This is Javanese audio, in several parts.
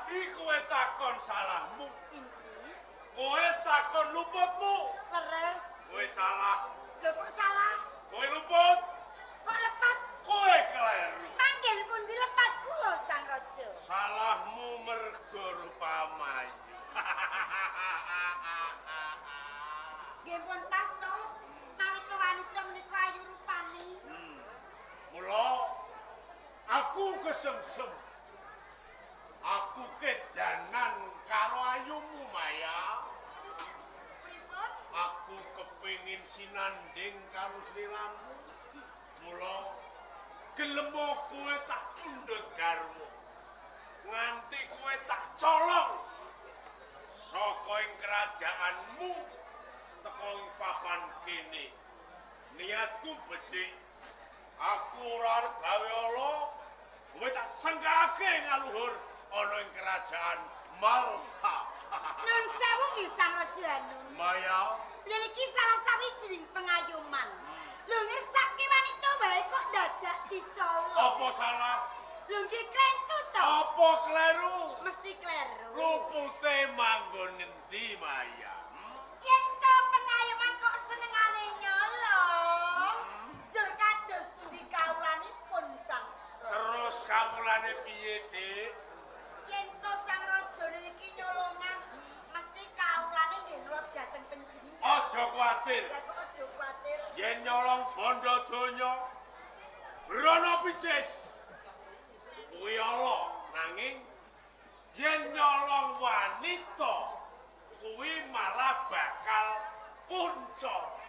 Tadi kowe takon salahmu. Inci. Kowe takon luputmu. Leres. Kowe salah. Lho kok salah? Kowe luput. Kok lepat? Kowe kleru. Panggil pundi lepat kula Sang Raja? Salahmu mergo rupa mayu. Nggih pun pas to. Mawi wanita menika ayu rupane. Mula aku kesengsem. Aku kedanan karo ayumu, Maya. Pripun? Aku kepingin sinanding karo sliramu. Mula gelem kowe tak pundhut garwa. Nganti kowe tak colong saka ing kerajaanmu teko ing papan kene. Niatku becik. Aku ora arep gawe ala, kowe tak sengkake ngaluhur ana ing kerajaan Malta. Nun sewu nggih Sang Raja Anun. Maya, Lha iki salah sawijining pengayoman. Lho ngersake wanita wae kok dadak dicolong. Apa salah? Lho nggih klentu to. Apa kleru? Mesti kleru. Lupute manggon ngendi, Maya? Yen to pengayoman kok senengane nyolong. Jur kados pundi kawulanipun Sang Raja? Terus kawulane piye, Dik? Yen to Sang Raja niki nyolongan, mesti kawulane nggih nurut dhateng panjenengan. Aja kuwatir. Lah kok aja kuwatir? Yen nyolong bondo donya, brana picis. Kuwi ala, nanging yen nyolong wanita, kuwi malah bakal kuncara.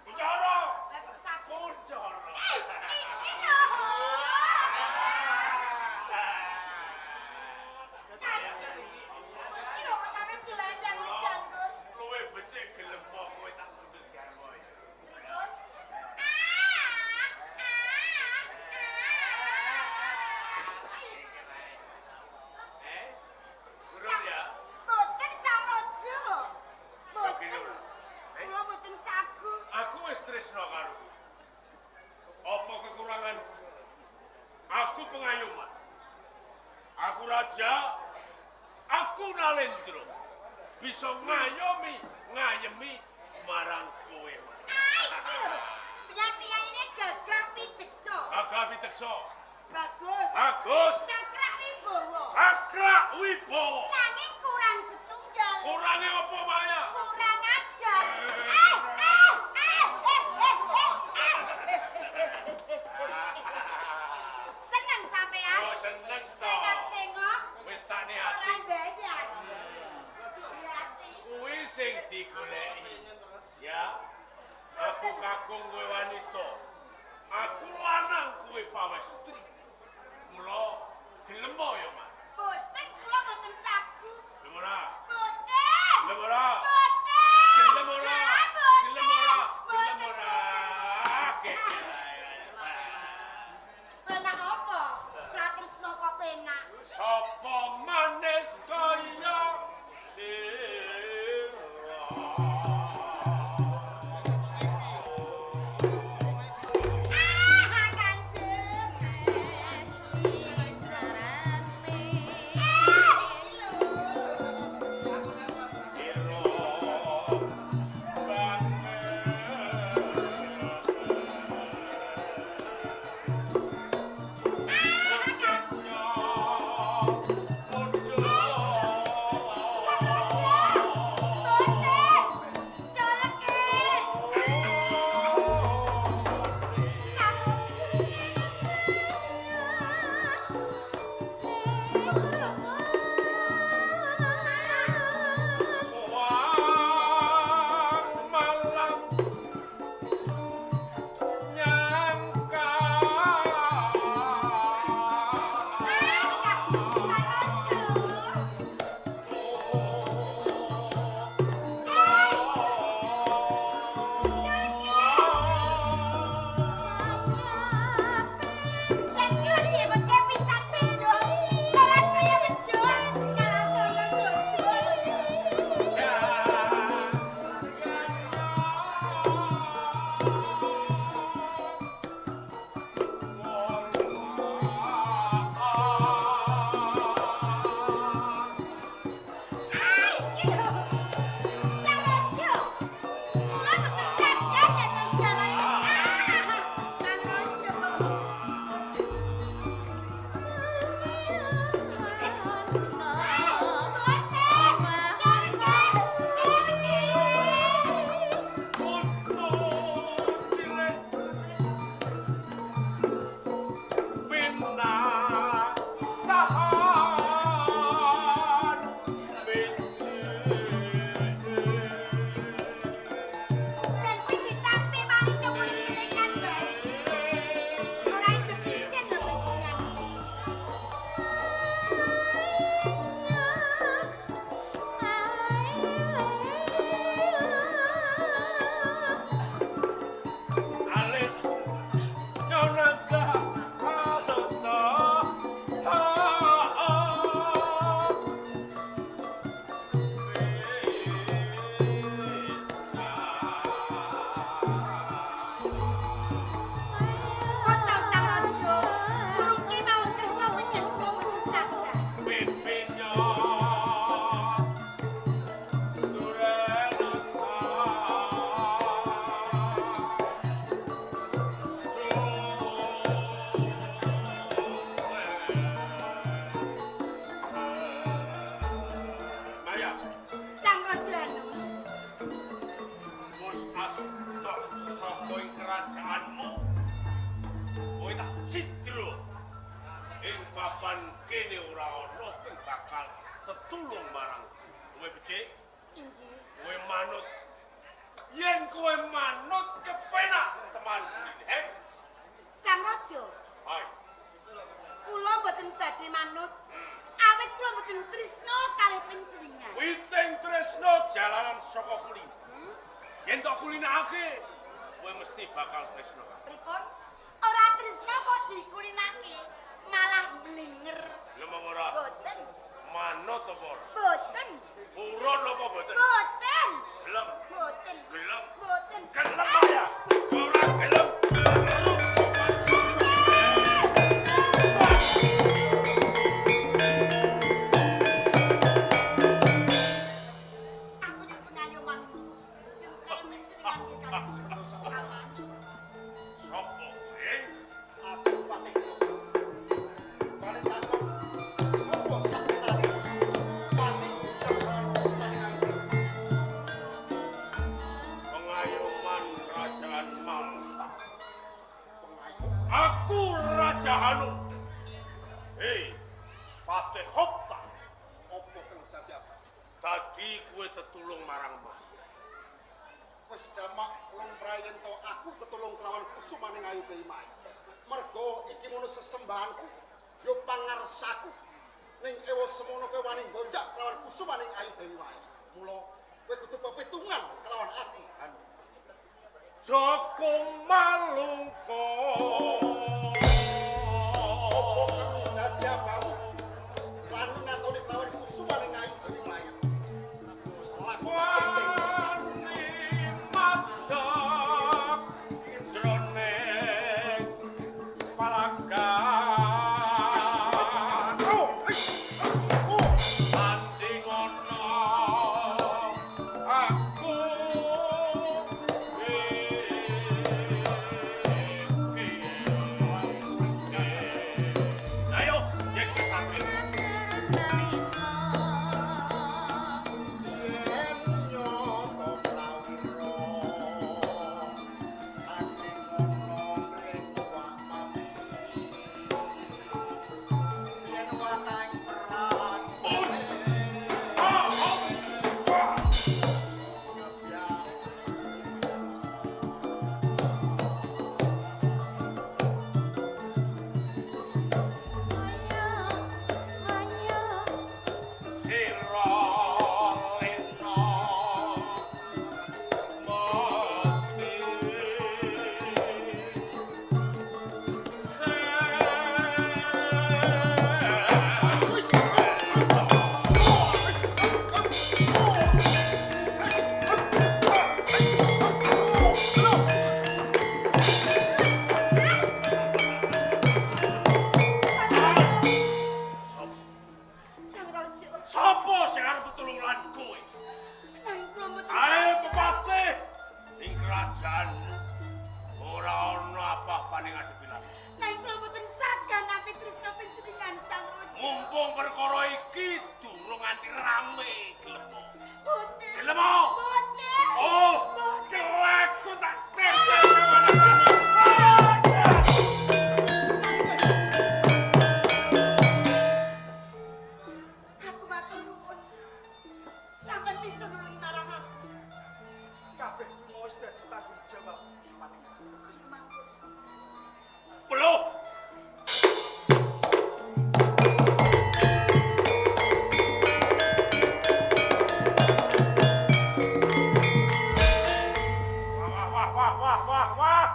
Kuncara. Lah kok saged? Kuncara. Iki lho. Iki lho kok sampe jual-janggut. Luwe becik gelem kok kowe tak sundut garwa ya. Pripun? Ah! Ah! Eh? Urung ya? Boten Sang Raja. Boten. Eh? Kula boten sagu. Aku wis tresno karo kowe. Apa kekuranganku? Aku pengayoman. Aku raja. Aku Nalendra. Bisa ngayomi, ngayemi marang kowe. Ah, iki lho. Piye-piyene gagah piteksa. Gagah piteksa. Bagus. Bagus. Cakrak wibawa. Cakrak wibawa. Nanging kurang setunggal. Kurange apa, Maya? Kurang ajar. Eh, eh, eh, eh, eh, eh, eh. Seneng sampean? Oh, seneng to. Sengok-sengok. Wis sakne Ora ati. bayar. Gratis. Kuwi sing digoleki. Ya. Aku kakung kowe wanita. Aku lanang kowe pawestri. Mula gelem ya, Mas. Boten kula boten sagu. Gelem ora? Boten. Gelem ora? Boten. Gelem ora? Ah, boten. Gelem ora? Gelem Boten, ora? boten. Oke. Penak apa? Tratresno kok penak. Sapa manis kaya sira? Ah, Kanjeng. Ah, iki lho. Ira banget. Ah, Kanjeng. Boten. Cidra. Ing papan kene ora ana sing bakal tetulung marang kowe becik. Inggih. Kowe manut. Yen kowe manut kepenak teman. He? Sang Raja. Hai. Kula mboten badhe manut. Awit kula mboten tresna kalih panjenengan. Witing tresna jalaran saka kuli. Yen tok kulinake, kowe mesti bakal tresna. Pripun? Ora tresna kok dikulinake, malah blinger. Lemong ora? Boten. Manut apa ora? Boten. Purun apa boten? Boten. Gelem. Boten. Gelem. Boten. Gelem ya. Ora gelem. Aku nyuwun pengayoman. Nyuwun pengayoman jenengan nggih Kakang. Sopo kowe? Aku Patih Loka. Balik takon sapa sakirane Patih kang tresnane aku. Pengayoman Kerajaan Malta. Pengayu Aku Raja Hanum. Hei, Patih Hopta. apa kang dadi apa? Tadi kowe tetulung marang Mas. Wis jamak lumrah yen to aku tetulung kelawan kusumaning ayu Dewi Maya. Mergo iki mono sesembahanku, yo pangarsaku. Ning ewa semono kowe wani nggonjak kelawan kusumaning ayu Dewi Maya. Mula kowe kudu pepitungan kelawan aku, Hanu. Joko Malungko. Apa kang dadi apamu? Wani ngatoni kelawan kusumaning ayu Dewi Maya. Laku penting. Wani madhep jroning palagan. Anding ana aku iki. Ayo, yen kowe santri. Yen nyoto prawira ati ngono mring wak mami yen watang prajurit Sira lena mesti Sang Raja, Sopo sing arep tetulung lan kowe? nanging kula mboten Ae pepatih ing kerajaanmu ora ana apa-apane ngadepi lan. nanging kula mboten saged nampi tresna panjenengan Sang Raja. Mumpung perkara iki durung nganti rame gelem. Boten. Gelem. Boten. Oh, Boten. kelakku tak tetel kemana-mana. Aku matur nuwun. Sampeyan bisa nulungi marang aku. Kabeh kuwi mau wis dadi tanggung jawab Kusumaning. Kuwi mangkut. Belum. Wah, wah, wah, wah, wah, wah.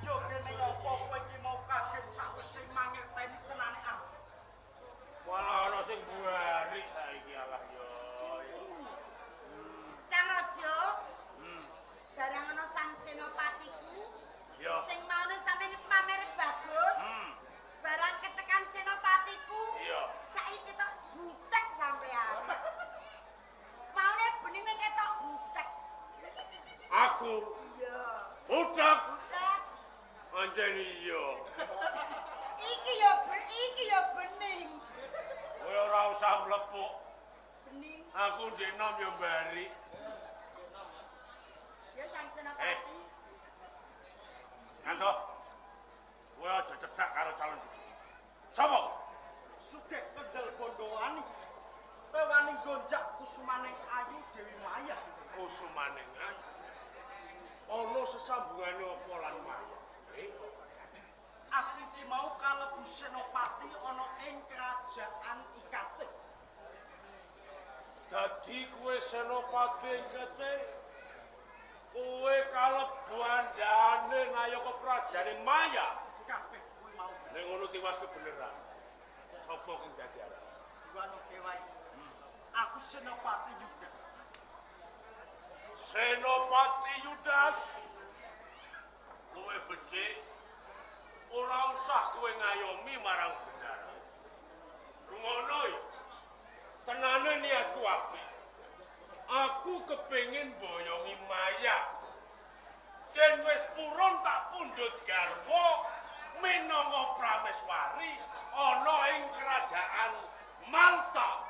Yo kene opo kowe iki mau kaget sakwise mangerteni tenane aku. Malah ana sing buarik saiki alah yo. Sang Raja, barang ana Sang Senopatiku Yo. sing maune sampeyan pamer bagus. Barang ketekan Senopatiku, Iya. saiki ketok butek sampean. Maune bening ning ketok butek. Aku Iya, budak butek. anjen iya. Iki ya iki ya bening. Kowe ora usah mlepuk. Bening. Aku ndek nom yo mbarik. Ya Sang Senopati. Nganto. Kowe aja cedak karo Sesambungane apa lan Maya? Aku iki mau kalebu senopati ana ing kerajaan Ikate. Dadi kowe senopati ing Ikate? Kowe kalebu andane nayaka prajane Maya. Kabeh kuwi mau. Nek ngono tiwas kebeneran. Sapa kang dadi arah? Diwano kewae. Aku Senopati Yuda. Senopati Yudas. Kowe becik. Ora usah kowe ngayomi marang Bendara. Rungono ya. Tenane niatku apik. Aku kepengin boyongi Maya. Yen wis purun tak pundhut garwa minangka prameswari ana ing kerajaan Malta.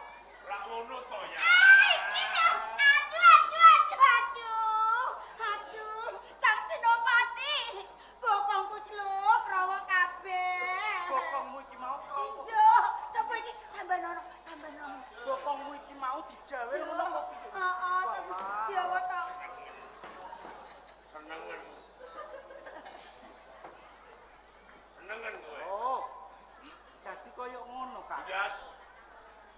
Ra ngono to ya? Iki lho. Aduh aduh aduh aduh. Aduh, Sang Senopati. Bokongku lho krawa kabeh. Bokongmu iki mau krawa. Iya, coba iki tambah nono, tambah nono. Bokongmu iki mau dijawe ngono kok piye? Heeh, diawa to. Senengen. Senengen kowe. Oh. Dadi koyo ngono, Kak. Yudas.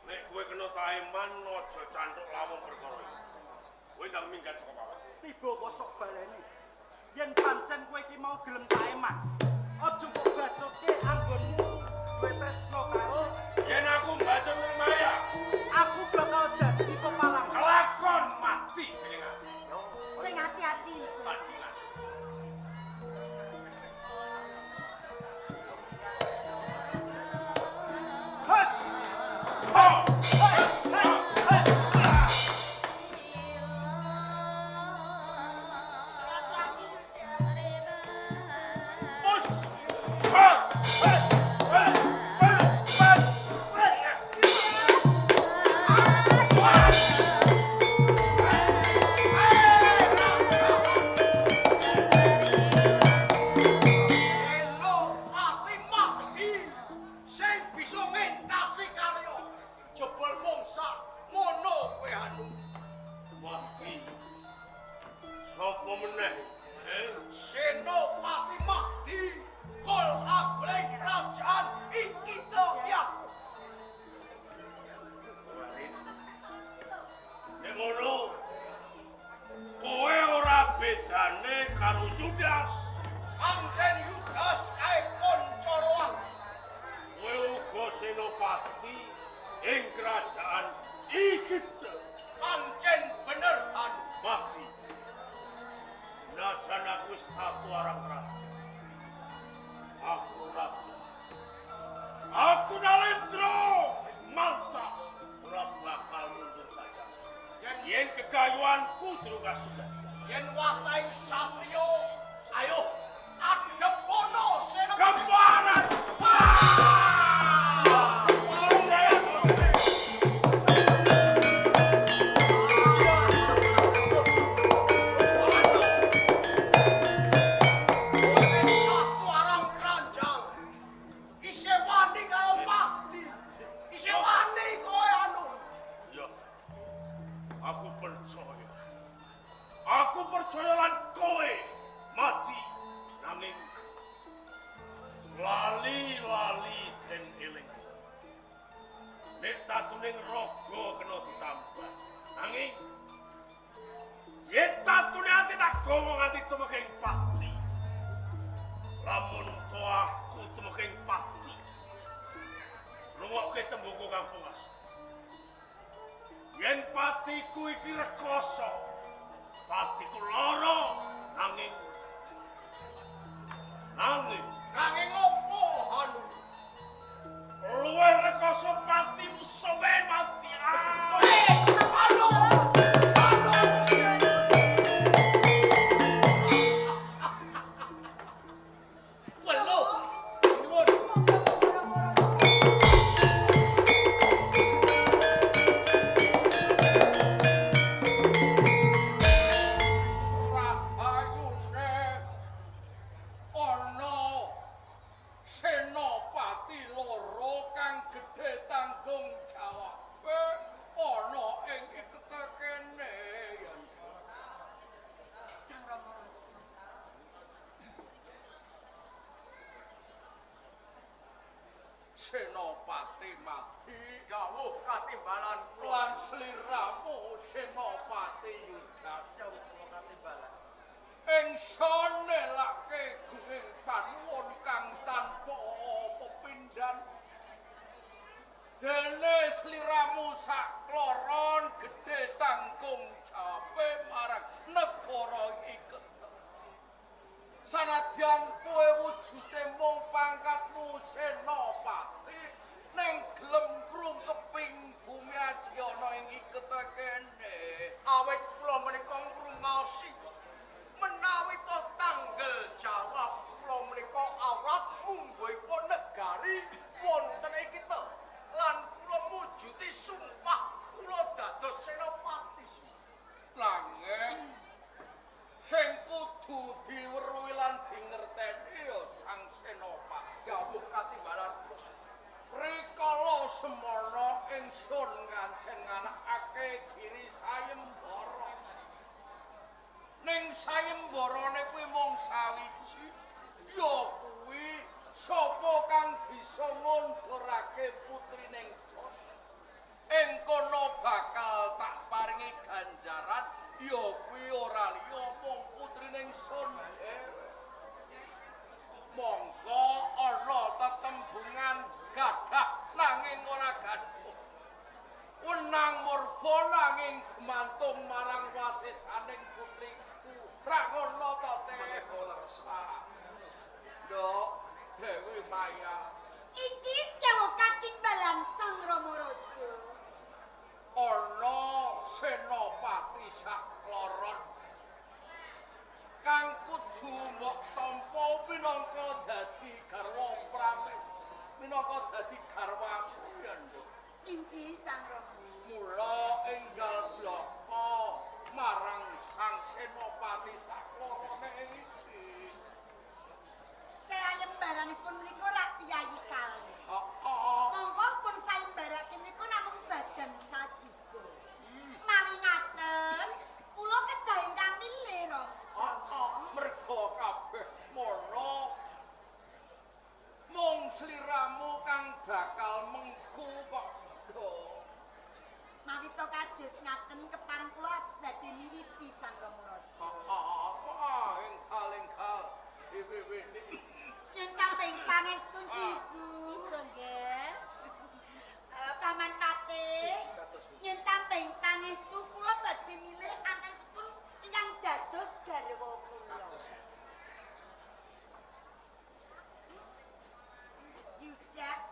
Nek kowe kena taeman aja canthuk lawang perkara iki. Kowe ndang minggat saka pawon. Tiba kosok baleni. Yen pancen kowe iki mau gelem taeman, aja kok bacoke anggonmu duwe tresno karo yen aku mbacut sing Maya, aku bakal dadi pepalang. Kelakon mati jeneng aku. Sing hati-hati. Tandingan. Hus. Ho! Push! Hus! Hus! Hus! Hus! Hus! Senopati Mahdi sing bisa ngentasi karya jebul mung sak mono kowe anu. Mahdi. Sapa meneh? Senopati Mahdi kol ageng kerajaan iki to ya. Nek ngono, kowe ora bedane karo Yudas. Pancen Yudas kae kanca roang. Kowe uga senopati ing kerajaan Egypte. Pancen bener anu. Mahdi. Senajan aku wis tatu arang raja. Aku raja. Aku Nalendra Malta ora bakal mundur saja. Yen kekayuanku durung kasudan. Yen watahing satriya, ayo adhepono Senopati. Keparat! Wis tatu arang keranjang. Isih wani karo Mahdi. Isih wani kowe anu. Ya. Aku percaya. Aku percaya lan kowe mati nanging lali-lali den eling. Nek tatuning raga kena ditambah. Nanging yen tatune ati tak gawa nganti tumekeng pati. Lamun to aku tumekeng pati. Rungokke tembungku kang pungas. Yen patiku iki rekoso, patiku lara nanging nanging Nanging opo anu? luwih rekoso patimu sampeyan mati. Ah! Anu. Anu. Welo. Nyuwun. Rahayune ana Senopati Madi Dawuh katimbalan kula. Lan sliramu Senopati Yudas. Dawuh kula katimbalan. Ingsun nelake gunging panuwun kang tanpa pepindhan. Dene sliramu sakloron gedhe tanggung jawabe marang negara iki. Sanadyan kowe wujude mung pangkatmu senopati, ning gelem mrungkeping bumi aji ana ing ikete kene. Awit kula menika ngrumaosi menawi to tanggel jawab kula menika awrat mungguhipun negari wonten ing kita lan kula mujuti sumpah kula dados senopati. Nanging sing kudu diweruhi lan dingerteni ya Sang Senopati. Dawuh katimbalan kula. Rikala semana ingsun ngancen nganakake giri sayembara. Ning sayembarane kuwi mung sawiji, ya kuwi sapa kang bisa ngundurake putrine ingsun. Ing kono bakal tak paringi ganjaran, ya kuwi ora liya mung putrine ingsun dhewe. Mongko ana tetembungan gadah nanging ora gaduh. Wenang murba nanging gumantung marang wasisaning putriku. Ra ngono to, Teh? Menika leres. Nduk, Dewi Maya. Iki dawuh katimbalan Sang Rama Raja. Ana senopati sakloron kang kudu mbok tampa minangka dadi garwa prames, minangka dadi garwamu ya, Nduk. Inggih Sang Rama. Mula enggal blaka marang Sang Senopati saklorone iki. Sayembaranipun menika rak piyayi kalih. Heeh. Monggo pun sayembarake menika namung badan sajuga. Mawi ngaten, kula kedah ingkang milih, Rama. Heeh, merga kabeh mono mung sliramu kang bakal mengku kok, Nduk. Mawi to kados ngaten kepareng kula badhe miwiti Sang Rama Raja. Heeh, enggal-enggal diwiwiti. Yen tambahing pangestu Ibu. Iso nggih. Paman Patih, Kados pundi? yen tambahing pangestu kula badhe milih antasipun ingkang dados garwa kula. Kados. Yudas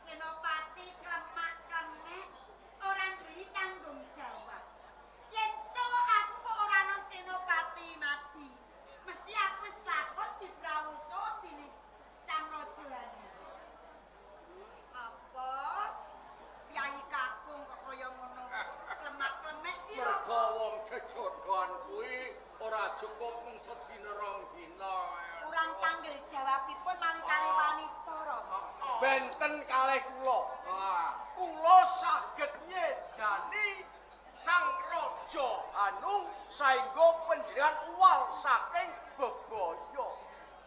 Senopati klemak-klemek ora duwe tanggung jawab. Yen to aku kok ora ana Senopati mati, mesti aku wis lakon diprawusa dening Sang Raja Hanu. Apa? Piyayi kakung kok kaya ngono. Klemak-klemek sira. Merga wong jejodhoan kuwi ora cukup mung sedina rong dina. Kurang tanggel jawabipun mawi kalih wanita, Rama. Benten kalih kula. Wah, Kula saged nyedani Sang Raja Hanung saengga panjenengan uwal saking bebaya.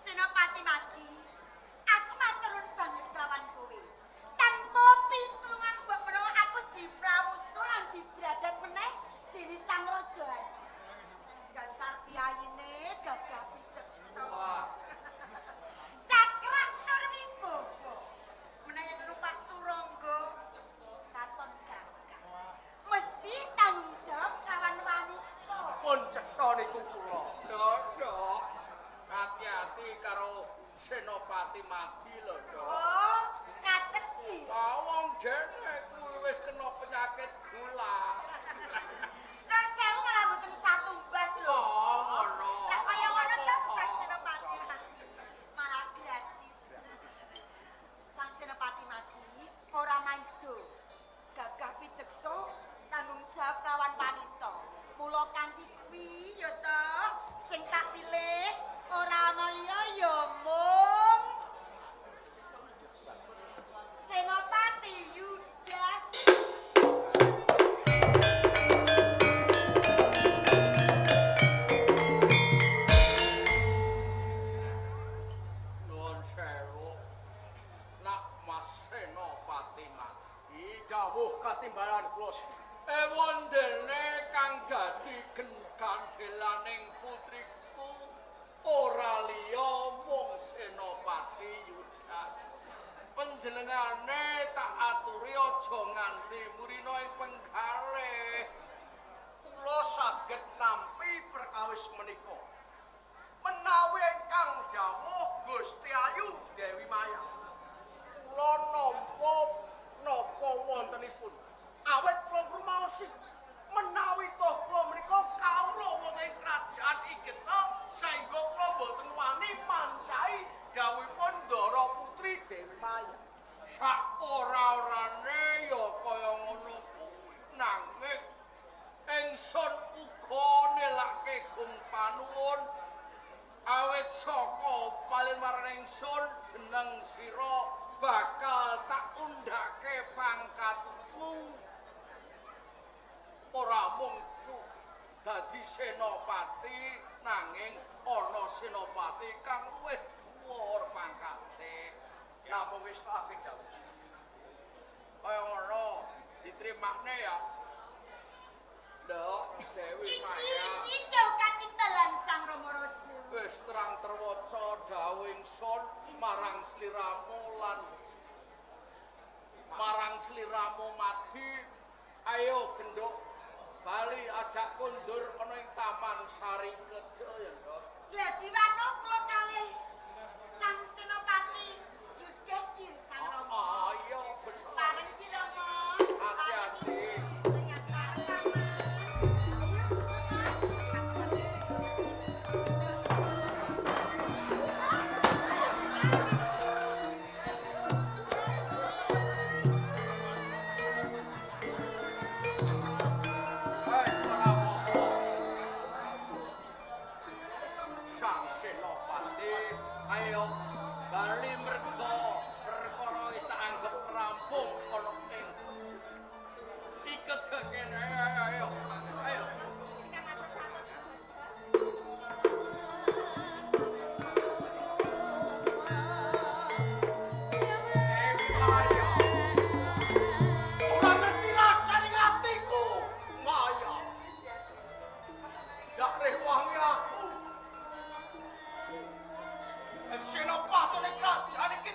Senopati mati, aku maturun banget kelawan kowe. Tanpa pitulungan mbok menawa aku wis diprawusa lan dibradat meneh dening Sang Raja Hanu. Dasar piyayine gagah piteksa. Wah. Cakrak tur wibowo. Menawa yen numpak turangga katon gagah. Mesti tanggung jawab kawan wanita. Pun cetha niku kula. Nduk, Nduk. Hati-hati karo Senopati Madi lho, Nduk. Oh, ngaten ji. Wah, wong dene kuwi wis kena penyakit gula. Nun sewu malah mboten satumbas lho. Oh, ngono. Lah kaya ngono to Sang Senopati Mati. Malah gratis. Sang Senopati Mati ora maido. Gagah piteksa tanggung jawab kawan wanita. Mula kanthi kuwi ya to sing tak pilih ora ana liya ya mung Senopati Yudas. Pertimbangan kula. Ewondene kang dadi gandhelaning putriku ora liya mung Senopati Yudas. Panjenengane tak aturi aja nganti murina ing penggalih. Kula saged nampi perkawis menika. Menawi ingkang dawuh Gusti Ayu Dewi Maya, kula nampa napa wontenipun. Awit kula ngrumaosi menawi toh kula menika kawula wonten ing kerajaan Igeta saengga kula mboten wani mancahi dawuhipun Ndara Putri Dewi Maya. Sak ora-orane ya kaya ngono kuwi, nanging ingsun uga nelake gung panuwun awit saka palinmaran ingsun jeneng sira bakal tak undhake pangkatku. Ora mung dadi senopati, nanging ana senopati kang luwih dhuwur pangkate. Namung wis tak dawuh. Kaya ngono ditrimakne ya. Nduk Dewi Maya. Inci jauh katintelan Sang Rama Raja. Wis terang terwaca dawuh ingsun marang sliramu lan marang sliramu mati. Ayo genduk bali ajak kondur ana ing Taman Sari Kejo ya, Nduk. Lha diwano kula kalih Sang Senopati Yudhistira Sang Rama. Ayo bener. Bareng si Rama. Hati-hati. Senopati ning kerajaan iki